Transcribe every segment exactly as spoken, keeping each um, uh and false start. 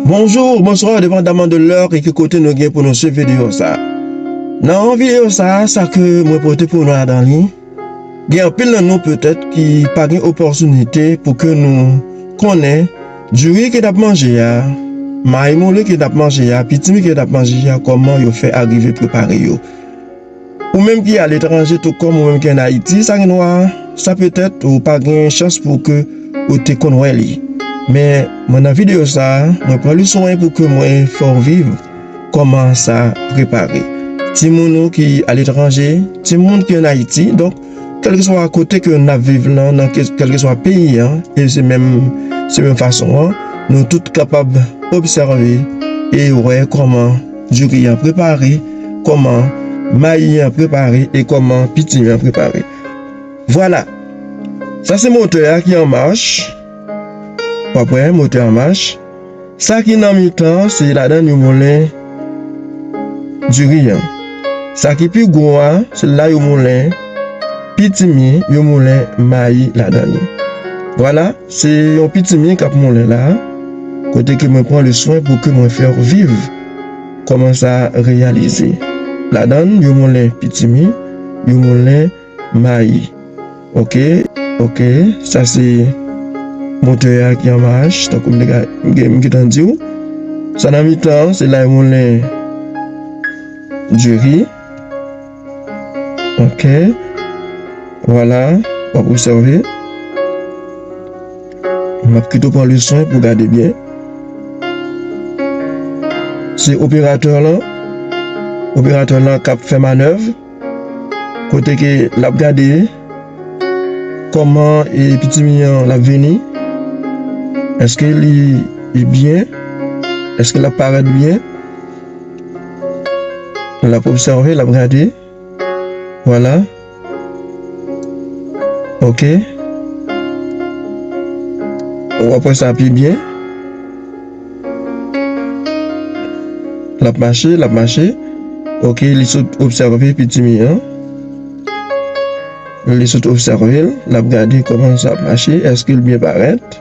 Bonjou, bonswa, depandaman de lè e ki kote nou gen pou nou swiv videyo sa. Nan videyo sa, sa ke mwen pote pou nou ladan li, gen anpil nan nou petèt ki pa gen opòtinite pou ke nou konnen diri ke n ap manje a, mayi moulen ke n ap manje a, pitimi ke n ap manje a, kòman yo fè arive prepare yo. Ou menm ki aletranje, tou kòm ou menm ki ann Ayiti, sa gen dwa, sa petèt ou pa gen chans pou ke ou te konn wè li. Men, mwen nan videyo sa a, mwen pran le swen pou ke mwen fè w viv kòman sa prepare. Timoun ou ki aletranje, timoun ki ann Ayiti, donk, kèlkeswa kote ke n ap viv lan, nan kè-, kèlkeswa peyi an, e se menm, se menm fason an, nou tout kapab obsève e wè kòman diri an prepare, kòman mayi an prepare e kòman pitimi an prepare. Vwala. Sa se motè a ki an mach. W ap wè motè an mach. Sa ki nan mitan, se ladan yo moulen diri an. Sa ki pi gwo a, se la yo moulen pitimi, yo moulen mayi ladan li. Vwala, se yon pitimi k ap moulen la, kote ke mwen pran le swen pou ke mwen fè w viv kòman sa reyalize. Ladan, yo moulen pitimi, yo moulen mayi. Ok, ok, sa se motè a ki an mach, tankou m te ka, m gen, m gentan di w. Sa nan mitan, se la yo moulen diri. Ok, vwala, w ap obsève. M ap kite w pran le swen pou gade byen. Se operatè lan, operatè lan k ap fè manèv. Kote ke l ap gade kòman, e, pitimi an l ap vini. Èske li, li byen? Èske l ap parèt byen? L ap obsève, l ap gade. Vwala. Ok. W ap wè sa pi byen. L ap mache, l ap mache. Ok, li sot obsève pitimi an. Li sot obsève l, l ap gade kòman sa ap mache, èske l byen parèt.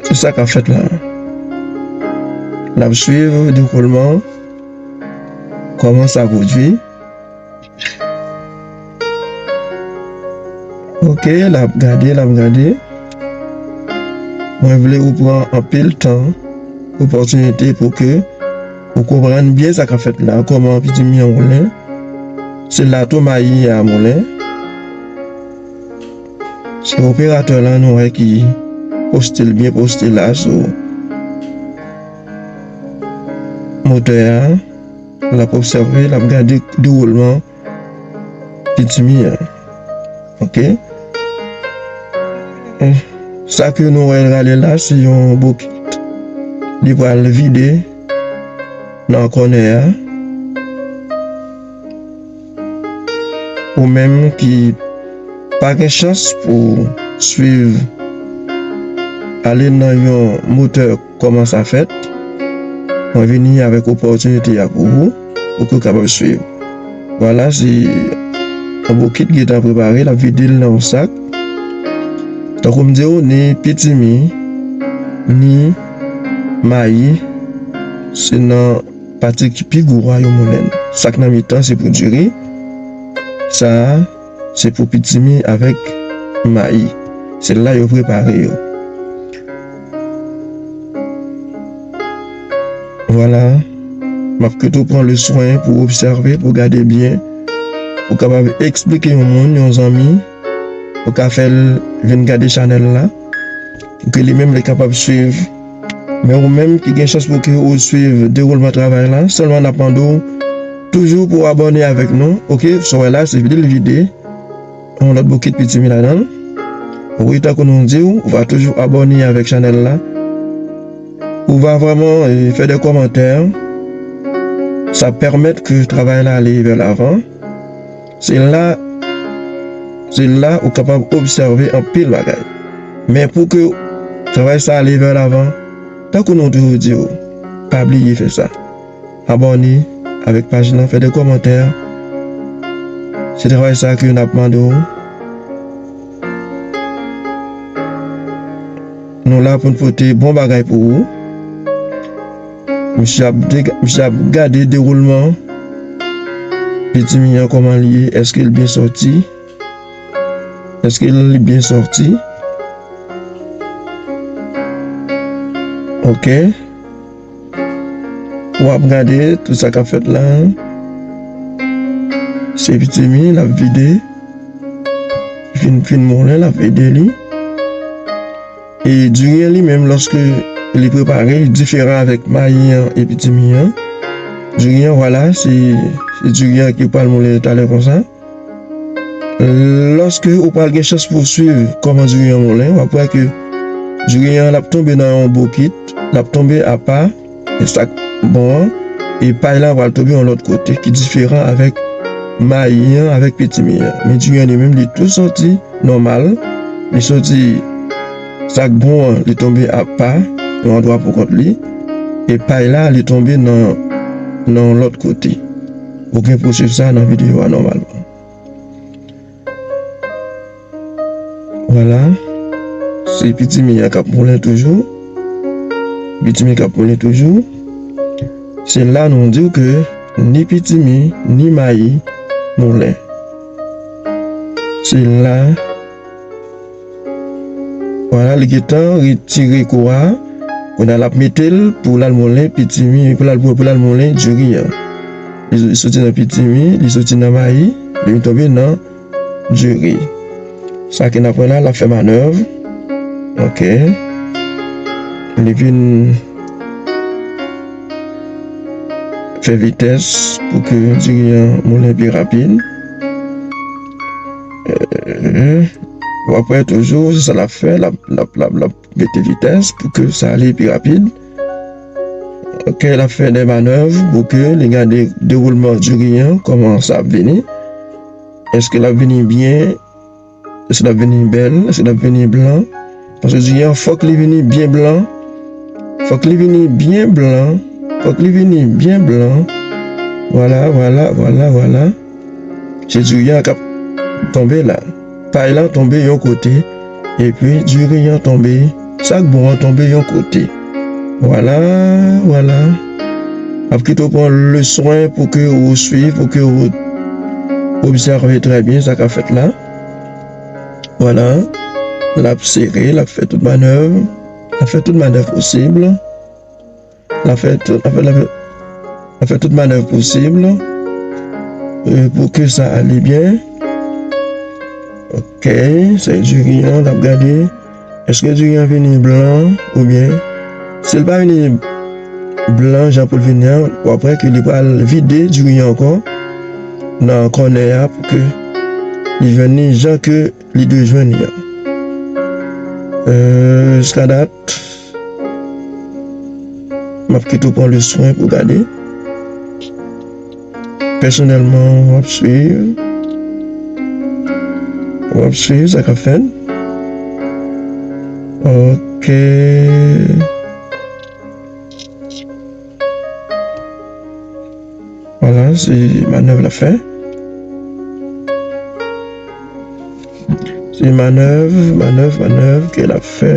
Se sa k ap fèt la. L ap swiv dewoulman, kòman sa pwodui. Ok, l ap gade, l ap gade. Mwen vle ou pran anpil tan, opòtinite pou ke ou konprann byen sa k ap fèt la, kòman pitimi an moulen. Se la tou mayi a moulen. Se operatè lan nou wè ki poste l byen poste la sou motè a. L ap obsève, l ap gade dewoulman pitimi an. Ok. Eh, sa ke nou wè l rale la, se yon bokit. Li pral vide nan kònè a. Ou menm ki pa gen chans pou swiv, ale nan yon motè kòman sa fèt, mwen vini avèk opòtinite a pou ou, pou ke w kapab swiv. Vwala, se yon bokit gentan prepare, l ap vide l nan yon sak. Tankou m di w, ni pitimi, ni mayi, se nan pati ki pi gwo a yo moulen l. Sa k nan mitan, se pou diri. Sa a, se pou pitimi avèk mayi. Se la yo prepare yo. Vwala. M ap kite w pran le swen pou w obsève, pou w gade byen, pou w kapab eksplike yon moun, yon zanmi, ou ka fè l vin gade chanèl la, pou ke li menm li kapab swiv. Men ou menm ki gen chans pou ke ou swiv dewoulman travay la, sèlman n ap mande w toujou pou w abòne avèk nou, ok? Sa w wè la, se vide l vide. Yon lòt bokit pitimi ladan l. Wi, tankou nou di w, ou va toujou abòne avèk chanèl la. Ou va vrèman, eh, fè de kòmantè. Sa pèmèt ke travay la ale vè lavan. Se la, se la ou kapab obsève anpil bagay. Men pou ke travay sa ale vè lavan, tankou nou toujou di w, pa bliye fè sa. Abòne avèk paj lan, fè de kòmantè. Se travay sa ke n ap mande w. Nou la pou n pote bon bagay pou ou. Misye ap dega-, misye ap gade dewoulman pitimi an, kòman li ye, èske l byen sòti, èske li byen sòti. Ok. W ap gade tout sa k ap fèt la. Se pitimi, l ap vide. Fin, fin moulen, l ap vide li. E diri an li menm, lòske li prepare, li diferan avèk mayi an e pitimi an. Diri an, vwala, se, se diri an ki pral moulen talè konsa. Lòske ou pral gen chans pou w swiv kòman diri an moulen, w ap wè ke diri an l ap tonbe nan yon bokit, l ap tonbe apa, e sa k bon an, e pay la pral tonbe yon lòt kote ki diferan avèk mayi an, avèk pitimi an. Men diri an li menm, li tou sòti nòmal, li sòti sa k bon an, li tonbe apa, yon andwa pou kont li, e pay la, li tonbe nan, nan yon lòt kote. Ou gen pou w swiv sa nan videyo a nòmalman. Vwala. Se pitimi an k ap moulen toujou. Pitimi k ap moulen toujou. Se la nou di w ke ni pitimi, ni mayi moulen. Se la. Vwala, li gentan retire kou a. Kounye a l ap mete l pou l al moulen pitimi, pou l al, pou l al moulen diri an. Li, li soti nan pitimi, li soti nan mayi, li tonbe nan diri. Sa ke n ap wè la, l ap fè manèv. Ok. Li vin fè vitès pou ke diri an moulen pi rapid. Eh, w ap wè toujou, se sa l ap fè, l ap, l ap, l ap, l ap mete vitès pou ke sa ale pi rapid. Ok, l ap fè de manèv pou ke li gade dewoulman diri an, kòman sa ap vini. Èske l ap vini byen? Èske l ap vini bèl? Èske l ap vini blan? Paske diri an, fòk li vini byen blan. Fòk li vini byen blan. Fòk li vini byen blan. Vwala, vwala, vwala, vwala. Se diri an k ap tonbe la. Pay lan tonbe yon kote, epi diri an tonbe, sa k bon an tonbe yon kote. Vwala, vwala. M ap kite w pran le swen pou ke ou swiv, pou ke ou obsève trè byen sa k ap fèt la. Vwala. L ap sere, l ap fè tout manèv. L ap fè tout manèv posib. L ap fè tout, l ap fè, l ap fè, l ap fè tout manèv posib, e, pou ke sa ale byen. Ok, se diri an, l ap gade. Èske diri an vini blan oubyen? Si l pa vini blan jan pou l vini an, w ap wè ke li pral vide diri an ankò nan kònè a pou ke li jwenn li jan ke li dwe jwenn li an. Euh, jiska dat, m ap kite w pran le swen pou gade. Pèsonèlman, w ap swiv. W ap swiv sa k ap fèt. Ok. Vwala, se manèv l ap fè. Se manèv, manèv, manèv ke l ap fè.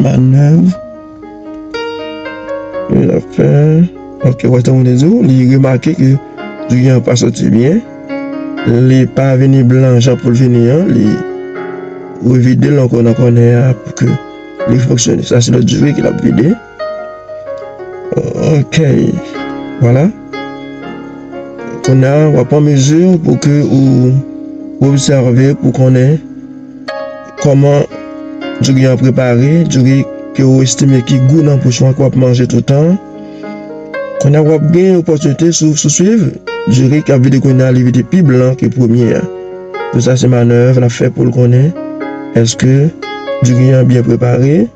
Manèv ke l ap fè. Ok, wè, tankou m te di w, li remake ke diri an pa soti byen. Li pa vini blan jan pou l vini an. Li revide l ankò nan kònè a pou ke li fonksyone. Sa se lòt diri ke l ap vide. Ok. Vwala. Kounye a, w ap pran mezi pou ke ou obsève, pou konnen kòman diri an prepare, diri ke ou estime ki gou nan bouch ou an, ke w ap manje toutan. Kounye a, w ap gen opòtinite, si w, si w swiv diri k ap vide kounye a, li vide pi blan ke premye a. Pou sa, se manèv l ap fè pou l konnen èske diri an byen prepare.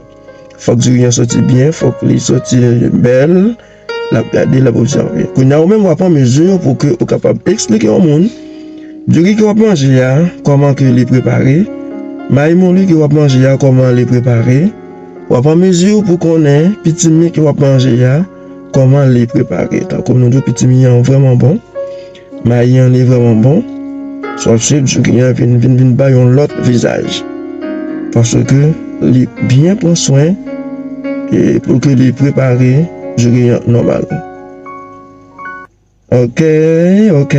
Fòk diri an soti byen, fòk li soti bèl. L ap gade, l ap obsève. Kounye a, ou menm, w ap pran mezi pou ke ou kapab eksplike yon moun diri ke w ap manje a, kòman ke li prepare. Mayi mouli ke w ap manje a, kòman li prepare. W ap pran mezi pou konnen pitimi ke w ap manje a, kòman li prepare. Tankou nou di w, pitimi an vrèman bon. Mayi an li vrèman bon. Si w ap swiv, diri an vin, vin, vin bay yon lòt vizaj. paske li byen pran swen e pou ke li prepare jiri an nòmal. Ok, ok.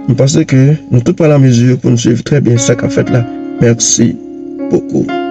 M panse ke nou tout pral an mezi pou n swiv trè byen sa k ap fèt la. Mèsi bokou.